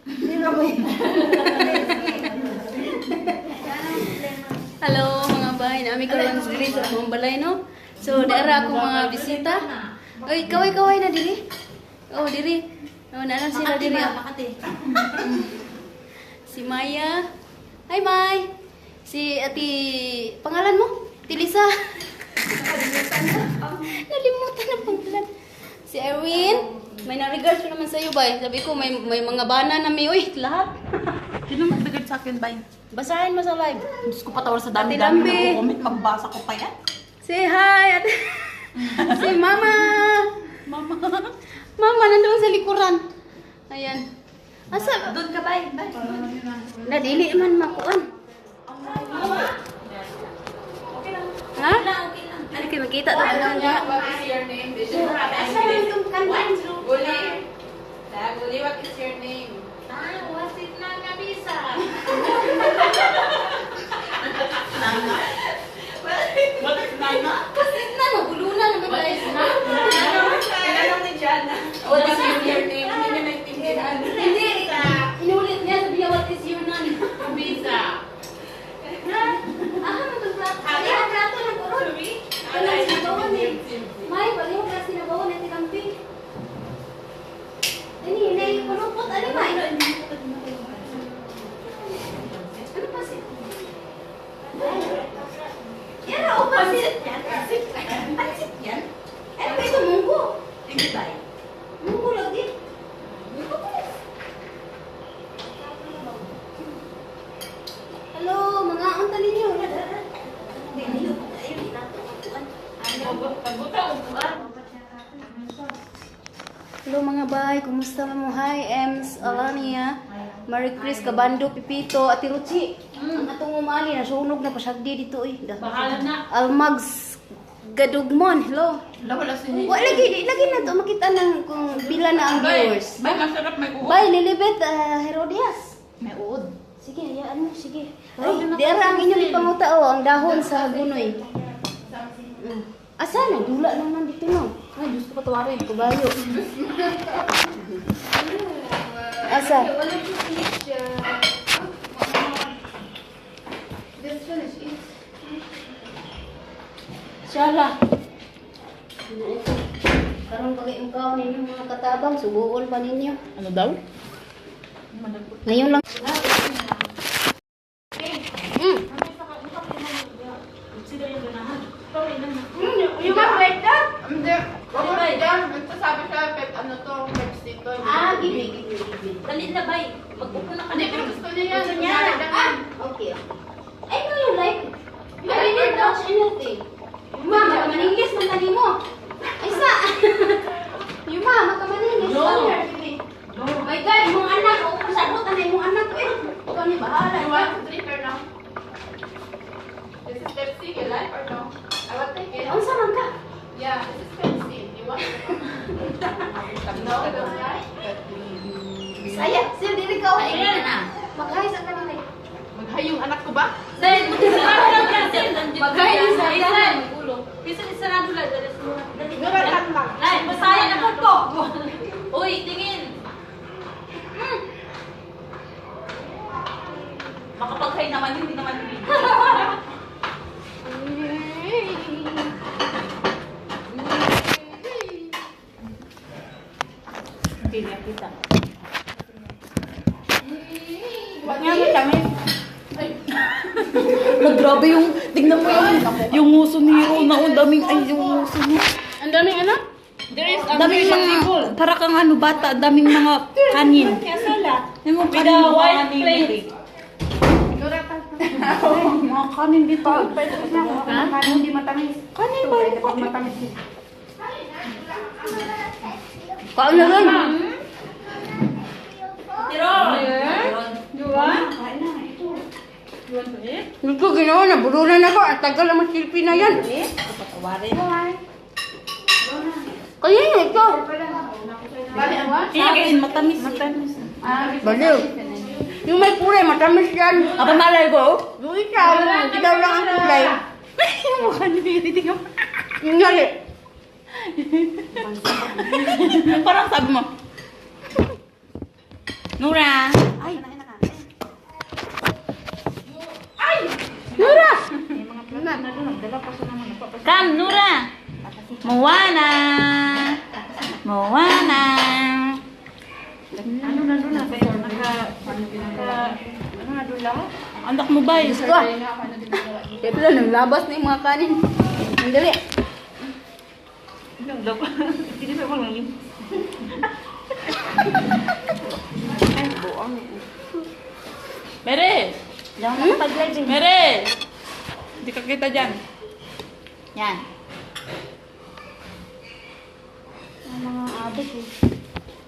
Sino ko yun? Hello mga bay, nami karon diri sa akong balay, no. So dara ako mga bisita. Oy, kaway kaway na diri. Oh, diri. Oh, naa sila diri. Ah. Makati. Si Maya. Hi, May. Si Ati, pangalan mo? Ati Lisa. Nalimutan ang pangalan. Si Erwin. May na-regards ko naman sa'yo, bay. Sabi ko, may mga bana na may, uy, lahat. Sino magdagad sa akin, bay? Basahin mo sa live. Diyos ko, patawar sa Ate dami-dami Lambi. na comment. Magbasa ko pa yan. Say hi, ate. Say mama. Mama. Mama, nandoon sa likuran. Ayan. Asa? Doon ka, bay. Bay. Nadili man makuan. Ha? Okay lang. Ano kayo makita ta lang diha? What is your name? They should have Asa man itong kantan? Guli. Guli, what is your name? Ah, wasit na kabisa. What is Nana? Pasit na, nagulunan naman guys. Tinanong ni Jana. What is your name? Hindi niya naintindihan. Hindi, inulit niya, sabi niya, "What is your name?" Bisa. Ha? Ah, itong plato. Pareho plato ng kuron. Kanang sinabawan eh. May, pareho ka sinabawan at kambing. Dini, hinay, kulupot, ano ba? Ano pa si? Yara, o pansit yan? Pansit Pansit yan? Ano ba ito, munggo? Hindi, bay. Munggo lagi. Munggo ko. Hello, mga unta ninyo. Hindi, nilupot. Ayun, inato. Kuan. Hello mga bay, kumusta mo? Hi, Ems, Alania, Marie Chris, Kabando, Pipito, Ate Ruchi. Ang atong umali, nasunog na pasagdi dito eh. Bahala na. Almags Gadugmon, hello. Wala, wala si Wa lagi lagi na to makita nang kung pila na ang viewers. Bay, masarap may uod. Bye Lilibet Herodias. May uod. Sige, hayaan mo, sige. Ay, diara ang inyong ipanguta oh, ang dahon sa hagunoy. Asa na? Dula naman dito no. Ay, Diyos ko, patawarin. Kabayo. Asa? Just finish it. Shala. Karon pag ikaw ninyo mga katabang, subuol pa ninyo. Ano daw? Ngayon lang. You want like that? Hindi. Hindi. Nagsasabi siya, pep, ano to, Pepsi to. Ah, give me, give me, give me. Dali na, bay. Mag-upo na ka. Hindi, pero gusto niya yan. Gusto niya. Ah, okay. I know you like it. You didn't touch anything. Ma, makamaningis man tani mo. Ay sa. You ma, makamaningis. No. Come here, baby. My God, imong anak. O, pasabot na imong anak. Eh, ikaw ni bahala. You want to drink or no? This is Pepsi, you like or no? I will take it. Unsa man ka? Yeah, this is Pepsi. You want? No, don't like? Saya, sir, dili ka. Ayan na. Maghay sa kanila. Maghay yung anak ko ba? Sen, sarado lang yan, Sen. Maghay sa Sen. Bisa sarado lang. Dali sa mga. Nuratan lang. Nay, masaya na po. Uy, tingin. Makapag-hay naman yun, hindi naman hindi. Okay, nakita. Nga matamis. Wala, grabe yung, tignan mo yung nguso ni Rona. Ang daming, ay, yung nguso niya. Ang daming anak. There is a Daming mga, para kang ano, bata, daming mga kanin. Yung mga With kanin, a mga white kanin. plate. Nuratan. Mga kanin dito. Hindi matamis. Kanin ba? Matamis. Kaon na rin. Tiron. Hindi ko ginawa, nabulunan ako. Ang tagal naman silpi na yan. Kaya yun ito. Kain, matamis. Matamis. Baliw. Yung may kulay, matamis yan. Apa malay ko? Yung isa, yung dilaw lang ang kulay. Yung mukha ni Mary, tingnan mo. Yung yari. Parang sabi mo, Nura! Ay! Nura! Come, Nura! Moana! Moana! Ano na doon na? Naka, naka, ano na doon lahat? Ang anak mo ba eh? Diyos ko. Ito lang, naglabas na yung mga kanin. Ang dali. Hindi pa mo lang. Mere! Mere! Hindi ka kita dyan. Yan.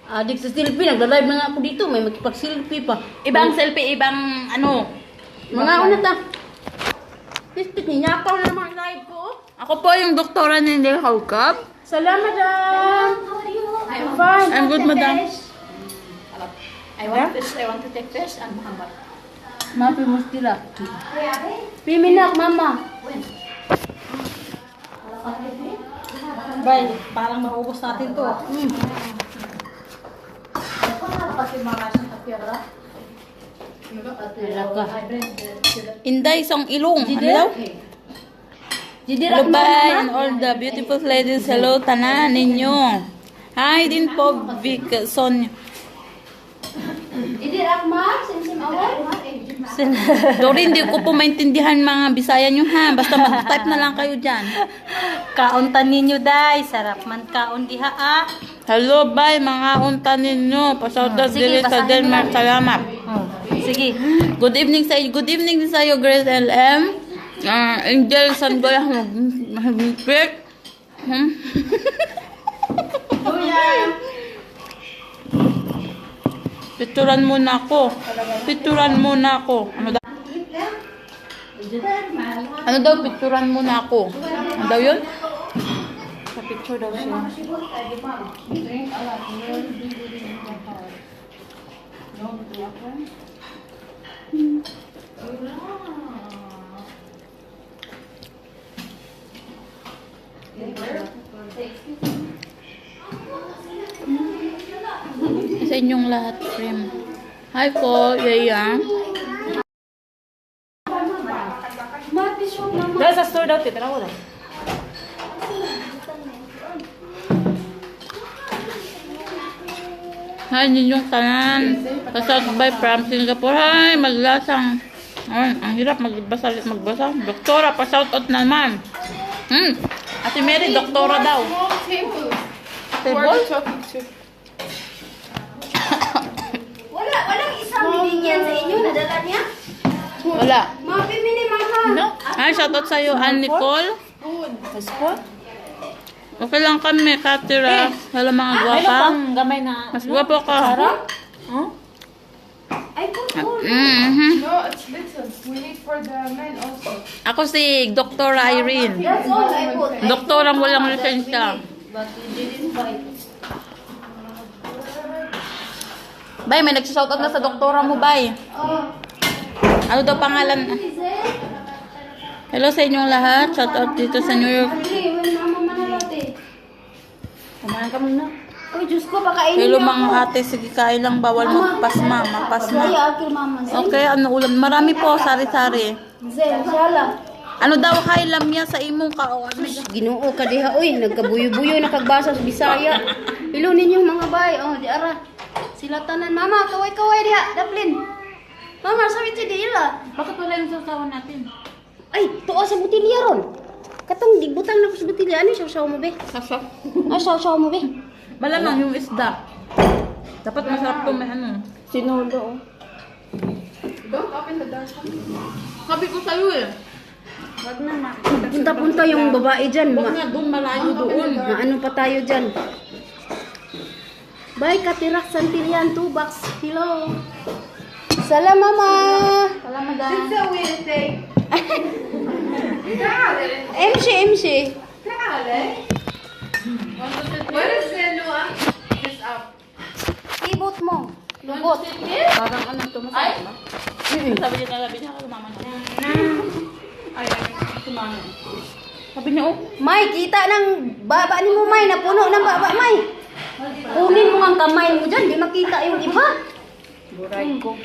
Adik sa selfie, nagla-live na nga ako dito. May makipag-selfie pa. Ibang selfie, ibang ano. Mga una ta. Pistit, ninyakaw na naman ang live ko. Oh. Ako po yung doktora ni Neil Haukap. Salamat, madam. How are you? I'm fine. I'm good, madam. I want fish. I want to take fish and Muhammad. Mapi mo sila. Piminak, mama. Bay, parang maubos natin to. Inday, isang ilong. Ano daw? Hello, bye, and all the beautiful ladies. Hello, tanan ninyo. Hi din po, Vic Sonia. Idir akmar, simsim awal. Dory, hindi ko po maintindihan mga Bisaya nyo ha. Basta mag-type na lang kayo dyan. Kaunta ninyo, day. Sarap man kaon diha, ah. Hello, bye, mga unta ninyo. Pasautas Sige, diri sa basahin mo Denmark. Salamat. Oh, sige. Good evening sa good evening din sa iyo, Grace LM. Ah, Angel Sangoya Mahigpit. Picturan muna ako. Picturan muna ako. Ano daw? Ano daw picturan muna ako? Ano daw yun? Sa picture daw siya. Sa inyong lahat, Prim. Hi po, Yaya. Dahil sa store daw, titira ko daw. Hi, ninyong tanan. Pasakbay from Singapore. Hi, maglasang. Ay, ang hirap magbasa, magbasa. Doktora, pa-shoutout naman. Ate Mary, doktora daw. Small tables. Table? Talking to. Wala, walang isang binigyan sa inyo, nadala niya. Wala. Mapi mini mama. No? Hi, shoutout sa'yo, Ann Nicole. Spoon? Okay lang kami, Katira. Hello mga gwapa. gamay na. Mas gwapo ka. Huh? Ay, po. No, it's little. We need for the men also. Ako si Dr. Irene. That's all I put. I Doktorang put walang mama that we lisensya. need, but we didn't buy. Bay, may nagsishoutout na sa doktora mo, bay. Oh, Ano daw pangalan? is it? Hello sa inyong lahat. Shoutout dito sa New York. Agree, when mama manalate. Kumain ka muna. Uy, Diyos ko, pakainin Hello niyo mga ako. ate, sige kain lang, bawal magpasma, mapasma. Kaya akil mama. Okay, ano ulam? Marami po, sari-sari. Zen, shala. Ano daw kay lamya sa imong ka? O, ano? Ginoo ka diha oy, nagkabuyo-buyo nakagbasa sa Bisaya. Ilo ninyong mga bay, oh di ara. Sila tanan mama, kaway-kaway diha, daplin. Mama, sabi ti diila. Bakit wala yung sausawan natin? Ay, tuo sa botilya ron. Katong dibutang na ko sa botilya, ano yung saw mo be? Sasap. Ay, saw mo be? Malamang yung isda. Dapat masarap to may ano. Sinulo. Don't open the door. Sabi ko sa'yo eh. Punta-punta yung babae dyan. Huwag Ma nga doon, malayo doon. maano pa tayo dyan. Bye, Katirak Santillan, 2 box. Hello. Salam, mama. Salamat madam. MC, MC. What is the Noah? This up. Ibot mo. Lubot. Parang ano to, masarap ba? Sabi niya, sabi niya, mama na. Ay, ay. Sumama. Sabi niya, oh, May, kita ng baba ni mo, May. Napuno ng baba, May. Kunin mo ang kamay mo dyan. Di makita yung iba. Buray ko.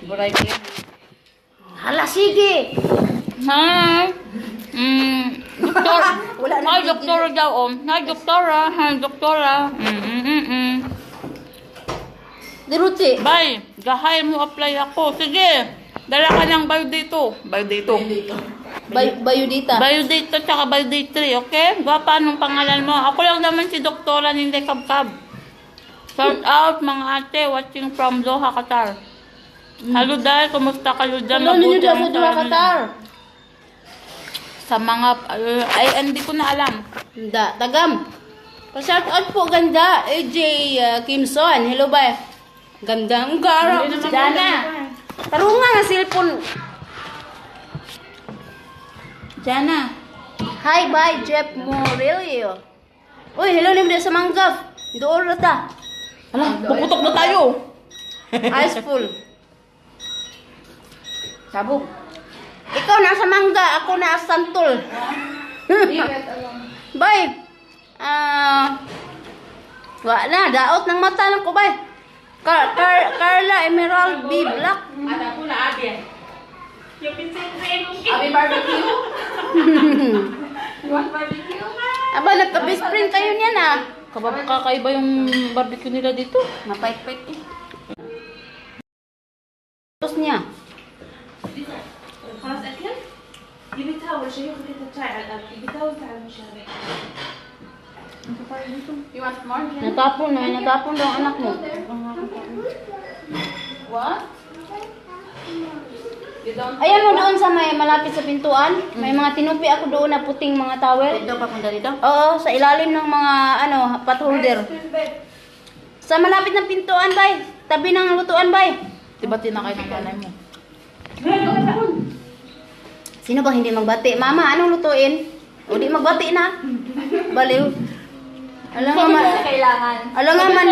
Buray ko yan. Hala, sige. Hi. Doktor. Wala na Hi, doktora daw. Oh. Hi, doktora. Hi, doktora. Diruti. Bye. Gahay mo apply ako. Sige. Dala ka ng bio dito. Bio dito. Bayo dita. Bio dito tsaka bio day 3, okay? Gwapa, anong pangalan mo? Ako lang naman si Doktora Ninde Kabkab. Shout out mga ate watching from Doha, Qatar. Hello dahil, kumusta kayo dyan? Hello ninyo Mabuti dyan ang sa Doha, sarili. Qatar. Sa mga, ay, hindi ko na alam. Ganda. Tagam. Pa-shout out po, ganda. AJ Kimson. Hello, bye. Ganda. Ang gara. Jana! Tarungan ang cellphone. Jana! Hi, bye, Jeff Morelio. Uy, hello naman sa Manggaf. Doon na ta. Ala, puputok na tayo! Ice full. Sabog. Ikaw nasa mangga, ako nasa santol. Bye. Wa na, daot ng mata lang ko, bye. Carla Emerald B. Black. Abi barbecue? You want barbecue? Aba, nagka-best friend kayo niyan ah. Kakaiba yung barbecue nila dito. Mapait-pait eh. Tapos niya. خلاص اكل؟ جبتها اول شيء وخليتها شاي على الاكل، جبتها وتعال مشاري. You want more? Natapon na, natapon daw ang anak mo. What? You don't Ayan mo doon sa may malapit sa pintuan, may mga tinupi ako doon na puting mga towel. Dito papunta dito? Oo, sa ilalim ng mga ano, pot holder. Sa malapit ng pintuan, bay. Tabi ng lutuan, bay. Diba tinakay ng nanay mo? Sino bang hindi magbati? Mama, anong lutuin? O di magbati na. Baliw. Alam nga man. Kailangan. Alam nga man.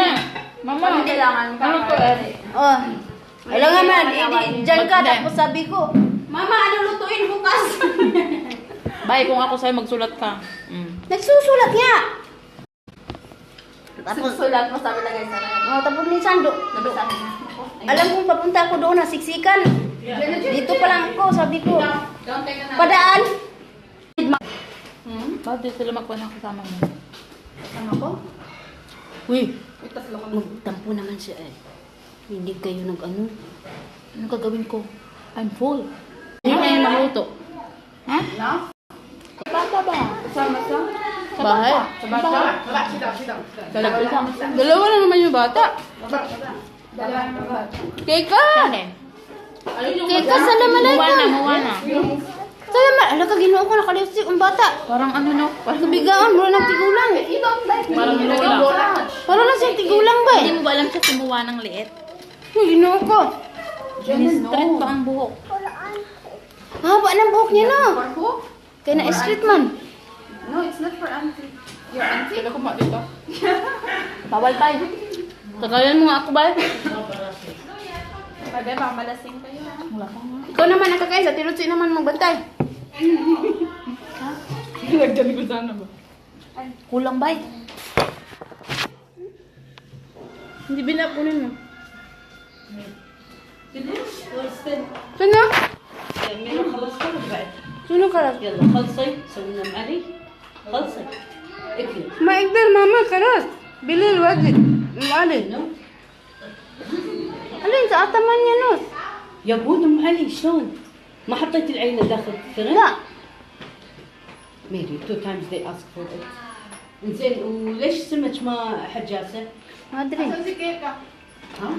Mama, Kailangan ka. ano to eh? Oh. Alam nga man, eh, di, dyan ka tapos sabi ko, Mama, anong lutuin bukas? Bye, kung ako sa'yo magsulat ka. Nagsusulat nga. Tapos, Sulat mo sabi lagay sa ref. oh, tapos minsan do, alam kong papunta ako doon na siksikan. Dito pa lang ako, sabi ko. Don't take another. Padaan. Bakit di sila magkuha ng kasama mo? Kasama ko? Uy, Uy, tatlo kami. magtampo naman siya eh. Hindi kayo nag-ano. Anong gagawin ko? I'm full. Hindi kayo magluto. Ha? No? Bata ba? Kasama sa? Sa bahay? Sa bata? Dalawa. Dalawa na naman yung bata. Dalawa na bata. Keka! Keka, salam Muwana, alaikum. muwana. Salam. Ala ka, ginoo ko, nakalipstick ang bata. Parang ano no? Parang, Kabigaan, mura ng tigulang. parang lola. Parang lang siyang tigulang ba eh. Hindi mo ba alam siya kumuha ng liit? Uy, ginoo ko. Straight pa ang buhok. Haba ng buhok niya no. For who? Kaya na street man. No, it's not for auntie. Your auntie? Bawal tayo. Tagalan mo nga ako ba? Pwede ba? Malasing kayo ha? Wala pa nga. Ikaw naman ang kakain sa tirutsi naman magbantay. Kulang bay. Hindi binapunin mo. Sino? Sino kalas? يلا خلصي سوي لنا معلي خلصي اكلي ما اقدر ماما خلاص بالليل وقت معلي علي انت 8:30. يا بود ام علي شلون؟ ما حطيت العينه داخل الفرن؟ لا. ميري two times they ask for it. انزين وليش السمك ما حد جاسه؟ ما ادري. ها؟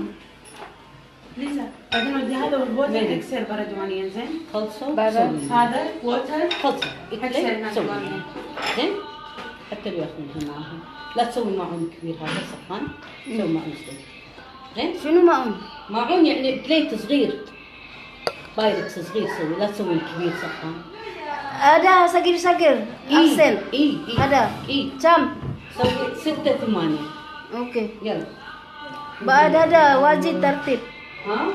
ليزا بعدين ودي هذا وال water ميري. اكسر برا ديوانية زين خلصوا هذا سوي لنا. هذا water خلصوا اكلي أكسر سوي لنا. زين؟ حتى لو ياخذونها معاهم لا تسوي معون كبير هذا صحن سوي معون صغير زين؟ شنو معون؟ معون يعني plate صغير بايركس صغير سوي لا تسوي الكبير صحن. Ada sagir-sagir. Axel. اي اي Ada. اي Jam. سوي ستة ثمانية. Okay. يلا. بعد هذا واجد ترتيب. ها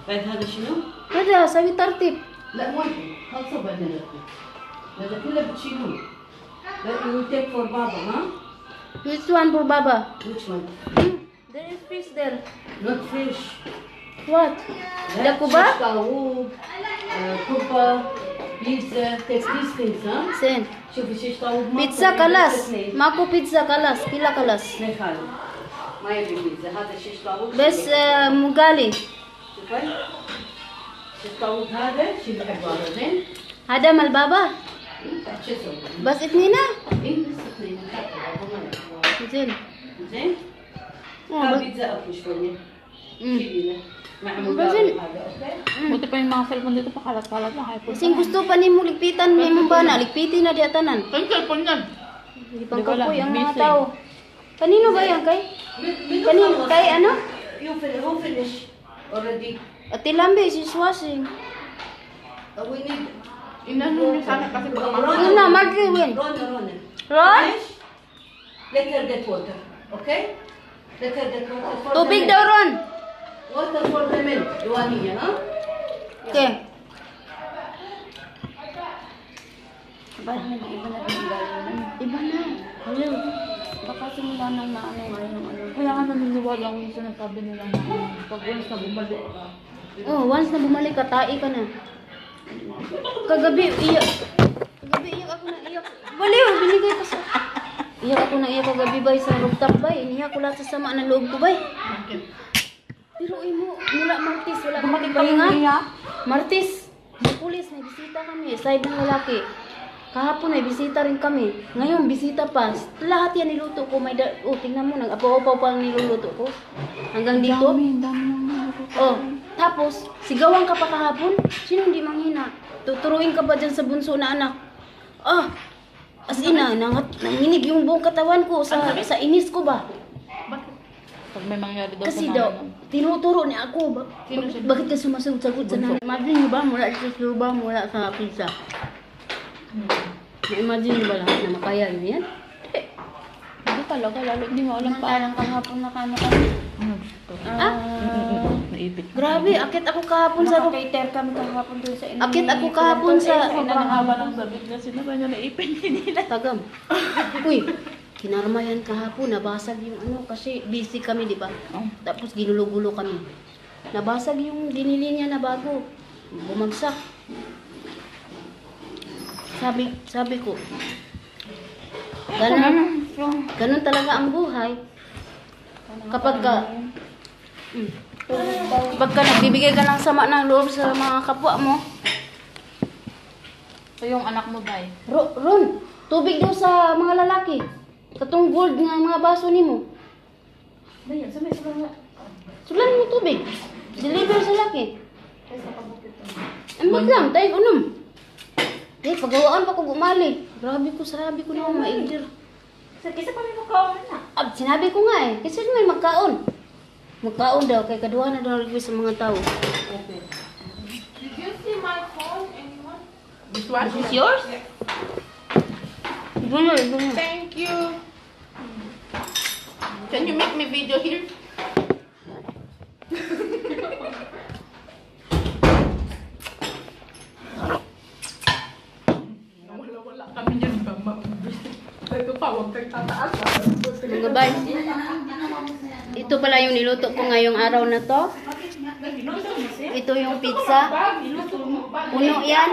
بعد هذا شنو؟ هذا سوي ترتيب. لا مو الحين خلصوا بعدين رتبوا هذا كله بتشيلون. You take for بابا ها؟ Which one for Baba? Which one? There is fish there. Not fish. What? لا، The kuba? شيش طاووق، كبة، بيتزا. Take these things, ها. Sen. شوفي شيش طاووق ماكو. Pizza خلاص. اثنين. ماكو بيتزا خلاص. كلا خلاص. ما يخالف، ما يبي بيتزا. هذا شيش طاووق. بس مغالي. شوفي شيش طاووق، هذا شيل حق بابا، زين؟ هذا مال بابا. إيه، بعد شو اسوي؟ بس اثنين. إيه، بس اثنين. بابا ما يبغى. زين. زين. Oh, ها، بيتزا اكو شويه. شيلي له مع بس مقابل هذا، okay. Buti pa yung mga cellphone dito, pakalat-kalat na kahit Kasing gusto pa nimo ligpitan ni imong bana, ligpitin na diya tanan. Yung cellphone yan. Hindi pang Di ko alam, kapoy ang mga busy. tao. Kanino ba yan kay? Kanino kay ano? You finish, who finish already? Ate Lambe, she's washing. We need Inano niyo sana kasi baka Ano na, Marjorie win. Rona, Rona. Ron? Finish? Let her get water, okay? Let her get water for Tubig the daw men. ron. Water for the men. Diwaniya, ha? Okay. Parang nag-iba na rin galing. Iba na. Hello. Baka simula nang maano nga yung ano. Kaya nga naniniwala ako yung sinasabi nila na pag once na bumalik ka. Oh, once na bumalik ka, tae ka na. Kagabi, iyak. Kagabi, iyak ako na iyak. Baliw, binigay ko sa... Iyak ako na iyak kagabi, bay, sa rooftop, bay. Iniyak ko lahat sa sama ng loob ko, bay. Pero imo, mula Martes, wala kami pahinga. Martes, may pulis, may bisita kami, side ng lalaki. Kahapon may bisita rin kami. Ngayon, bisita pa. Lahat yan niluto ko. May oh, tingnan mo, nag-apaw-apaw pa ang niluluto ko. Hanggang dito. Dami, dami ng niluto. Oh, tapos, sigawan ka pa kahapon? Sino hindi manghina? Tuturuin ka pa dyan sa bunso na anak? Ah, as in na, nanginig yung buong katawan ko sa inis ko ba? Pag may mangyari daw Kasi sa daw, nanay mo. tinuturo niya ako. Bakit ka sumasagot-sagot sa nanay? Imagine nyo ba, mula sa suba, mula sa pizza. Na-imagine niyo ba lahat na makaya niyo yan? Hindi talaga, lalo hindi mo alam pa. Samantalang kahapon na kano kami. Ano gusto? Ah? Naipit. Grabe, akit ako kahapon sa... Naka-cater kami kahapon dun sa ina Akit ni ako kahapon sa... Sobrang haba ng sabit na sinabi niya, naipit nila. Tagam. Uy, kinarma yan kahapon, nabasag yung ano, kasi busy kami, di ba? Oh. Tapos ginulo-gulo kami. Nabasag yung dinili niya na bago. Bumagsak. Sabi ko, ganun talaga ang buhay. Kapag ka, kapag ka nagbibigay ka ng sama ng loob sa mga kapwa mo, So yung anak mo, bay. Ron, tubig daw sa mga lalaki. Katong gold nga mga baso nimo. Sulan mo tubig. Deliver sa laki. Ambot lang, tayo unom. Eh, pagawaan pa ko gumali. Grabe ko, sabi ko na maigdir. Sa kisa pa may mukhaon na. Ah, sinabi ko nga eh, kasi may magkaon. Magkaon daw, kay kaduha na daw request sa mga tao. Did you see my phone? Anyone? This one? This is yours? Iba na, iba na. Thank you. Can you make me video here? Wala-wala kami dyan ba, ma'am? Ito pa, huwag kang tataas. Mga bay. Ito pala yung niluto ko ngayong araw na to. Ito yung pizza. Puno yan.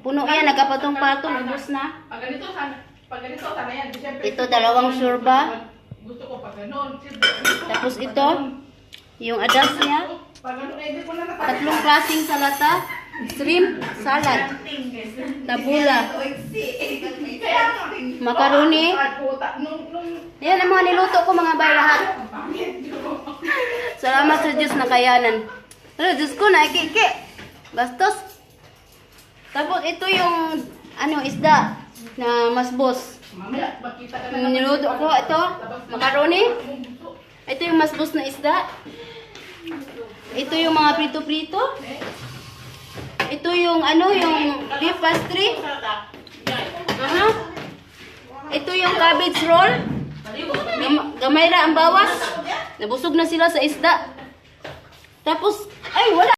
Puno yan, nagkapatong-patong, ubos na. Pag ganito sana, pag ganito sana yan. Siyempre, Ito, dalawang shorba. Gusto ko pag ganun. Siyempre, Tapos ito, yung adas niya. pag ganun, eh, di ko na natataas. Tatlong klaseng salata. Shrimp salad. Tabula. Kaya nga. Macaroni. Ay, puta. Nung, Yan ang mga niluto ko, mga bay, lahat. pangit. Salamat sa Diyos na kayanan. Ano, Diyos ko, naikiki. Bastos. Tapos ito yung ano, isda na masbos. Mamaya, makita ka na Yung niluto ko, ito, macaroni. Ito yung masbos na isda. Ito yung mga prito-prito. Ito yung ano, yung beef pastry. Aha. Ito yung cabbage roll. Gamay ra ang bawas. Nabusog na sila sa isda. Tapos, ay, wala.